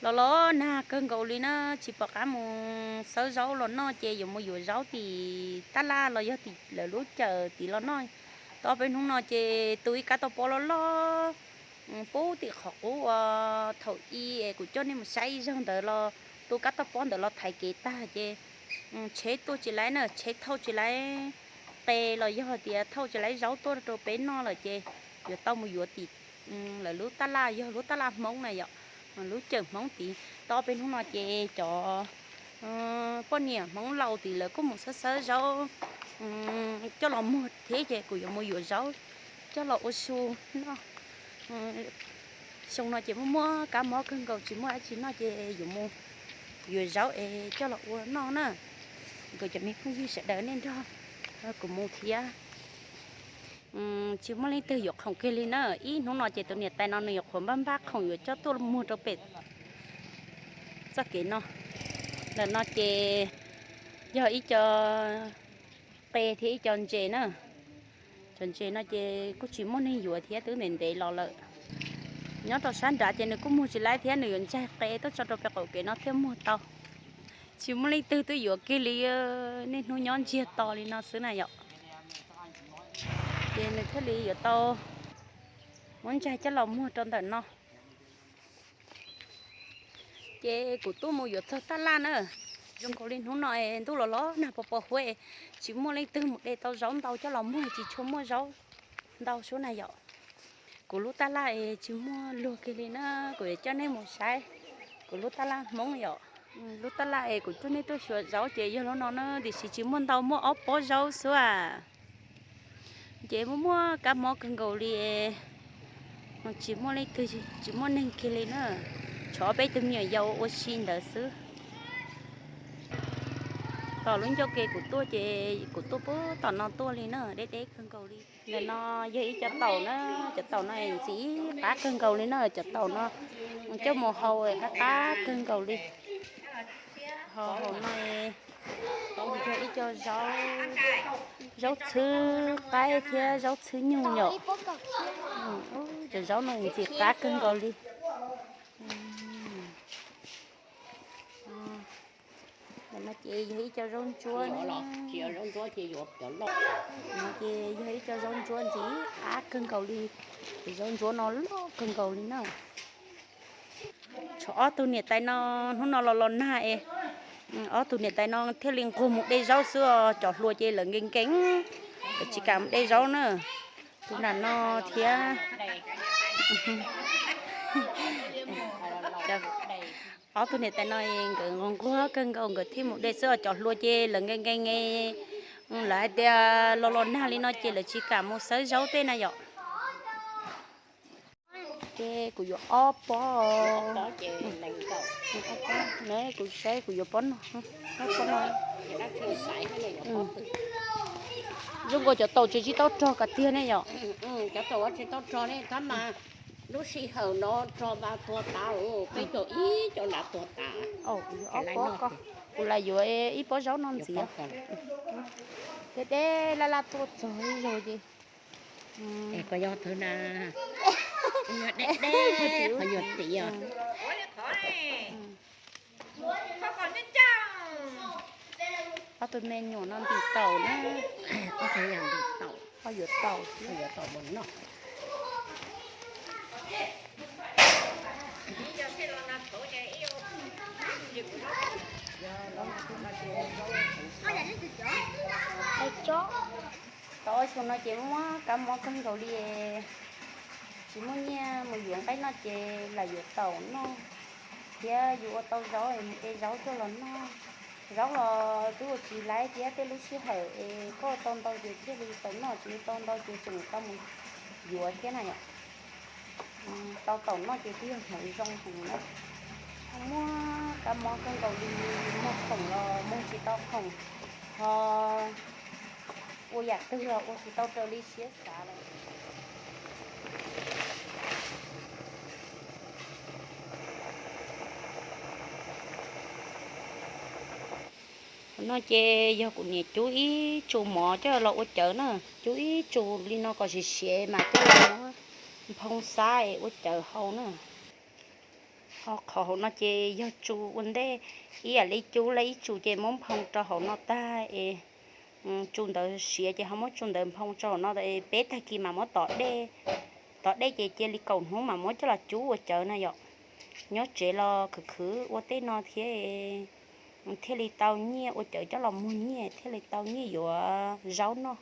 Tau los nag kawg nkaus li na, tsis pom qab mus xawb zaub los noj ces yuav mus yuav zaub tim tab laj los yog tim lawv lub cawm tim los noj. Tau peb hnub no ces tu ib kab toj pob loj loj pub tim qhov qub uas thaum i es kuv coj nej mus saib ib zaug ntawd los tu kab toj pob ntawd los thaiv kev tag ces tsheb tuaj tsis laib na, tsheb thauj tsis laib qe los yog tias thauj tsis laib zaub tuaj rau peb noj lawm ces yuav tau mus yuav tim lawv lub tab laj, yog lub tab laj Hmoob na yom, lub cawm Hmoob tid. Tau peb hnub no ces cov poj niam Hmoob laus tid lawv kuj mus xawb xawb zaub coj los muag thiab ces kuv yuav mus yuav zaub coj los ua su noj. Xyoo no ces muaj muaj kab mob kawg nkaus tsis muaj dab tsi noj ces yuav mus yuav zaub es coj los ua noj na. Nkawd cov me phooj ywg sawv daws nej nrog kuv mus thiab. Tsis muaj leej twg yuav khoom kiag li na. Ib hnub no ces tus niam tais no nws yuav qhuav npaj npaj khoom yuav coj tuaj muag rau pem txoj kev no. Ntawm no ces yog ib co qe thiab ib co ntses na. Cov ntses no ces kuj tsis muaj neeg yuav thiab, twb ntev ntev los lawm. Nyob rau sab nrad ces nws kuj muag tsis laib thiab, nws yuav ntsaig qe tuaj tso rau pem qaum kev no thiaj muag tau. Tsis muaj leej twg twb yuav kiag li, niaj hnub nyob ntsiag to li no xwb na yom. Ces nws thiaj li yuav tau muab ntsaig coj los muag rau ntawm no. Ces kuv tuaj mus yuav txog tab laj na. Zoo nkaus li hnub no es ntuj los los nag pos pos huab, tsis muaj leej twg mus de tau zaub ntau coj los muag, tsis tshua muaj zaub ntau sub na yom. Kuv lub tab laj es tsis muaj luag kiag li na, kuv yuav coj nej mus saib kuv lub tab laj Hmoob yom. Lub tab laj es kuv coj nej tuaj xyuas zaub ces yog lub no na, tiam sis tsis muaj ntau, muaj ob pob zaub xwb a. Ces muaj muaj kab mob kawg nkaus li, tsis muaj leej twg, tsis muaj neeg kiag li na, tshuav peb tug me nyuam yaus ua si ntawd xwb. Tom lub ncauj ke kuv tuaj ces kuv tuaj puag tom no tuaj li na, deb deb kawg nkaus li. Ntawm no yog ib co taum na, cov taum no ntxim qab kawg nkaus li na, cov taum no coj mus hau qab qab kawg nkaus li. Ho hauv no yog ib co zaub, zaub txhwb qaib thiab zaub txhwb nyuj yom. Cov zaub no ntxim qab kawg nkaus li. Ntawm no ces yog ib co zaub ntsuab na. Ces yog ib co zaub ntsuab ntxim qab kawg nkaus li. Ces zaub ntsuab no loj kawg nkaus li na. Tshuav ob tug niam tais no hnub no los los nag es, ob tug niam tais no thiaj li nquag mus de zaub xwb os, cov hluas ces lawv nkees nkees, lawv tsis kam mus de zaub na. Tus nram no thiab. Ob tug niam tais no nkawd nquag nquag kawg nkaus nkawd thiaj mus de xwb os, cov hluas ces lawv nkees nkees, lawv hais tias los los nag li no ces lawv tsis kam mus xawb zaub tej na yom. Ces kuv yuav ob pob. Kuv saib kuv yuav pob no, pob no. Zoo nkaus cov taum tsis tsis tau rog kiag tiag ne yom. Cov taum tsis tau rog ne, tab mas lub sij hawm no rog mas tuag tas, peb cov ib cov nrad tuag tas. Kuv lam yuav ib pob zaub no ntxiv. Deb deb laj laj tuaj txog ib zaug ces. Qhov yog twg na, qhov yog tim os. Ob tug me nyuam no ntim taum na. Ob tug yog ntim taum, yuav taum, yuav taum mus noj. Tau ob xyoos no ces muaj kab mob kawg nkaus li, tsis muaj nyiaj mus yuav nqaij noj ces lam yuav taum noj, thiab yus ua tau zaub es mus de zaub coj los noj. Zaub los twb ua tsis laib thiab, tej lub sij hawm es koj tau ntau ces thiaj li tau noj, tsis tau ntau ces tseem tau mus yuav thiab na yom. Tau taum noj ces twb yog hmoov zoo heev na. Muaj kab mob kawg nkaus li, muag khoom los muag tsis tau khoom, ho ua yam twg los ua tsis tau raws li siab xav lawm. Qhov no ces yog kuv niam cub ib tsu mov coj los ua cawv na, cub ib tsu li no kom siav siav mas coj los muab nphoo xab es ua cawv hau na. Qhov hauv no ces yog tsu ua ntej, ib yam li cub lawv ib tsu ces muab nphoo rau hauv no tag es tsu ntawd siav ces ho muab tsu ntawd nphoo rau hauv no, peb tag kis mam muab tom dej, tom dej ces cia li kaum hnub mam muab coj los cub ua cawv na yom. Nyob tsev los khwv khwv ua tej no thiab thiaj li tau nyiaj, ua cawv coj los muag nyiaj thiaj li tau nyiaj yuav zaub noj.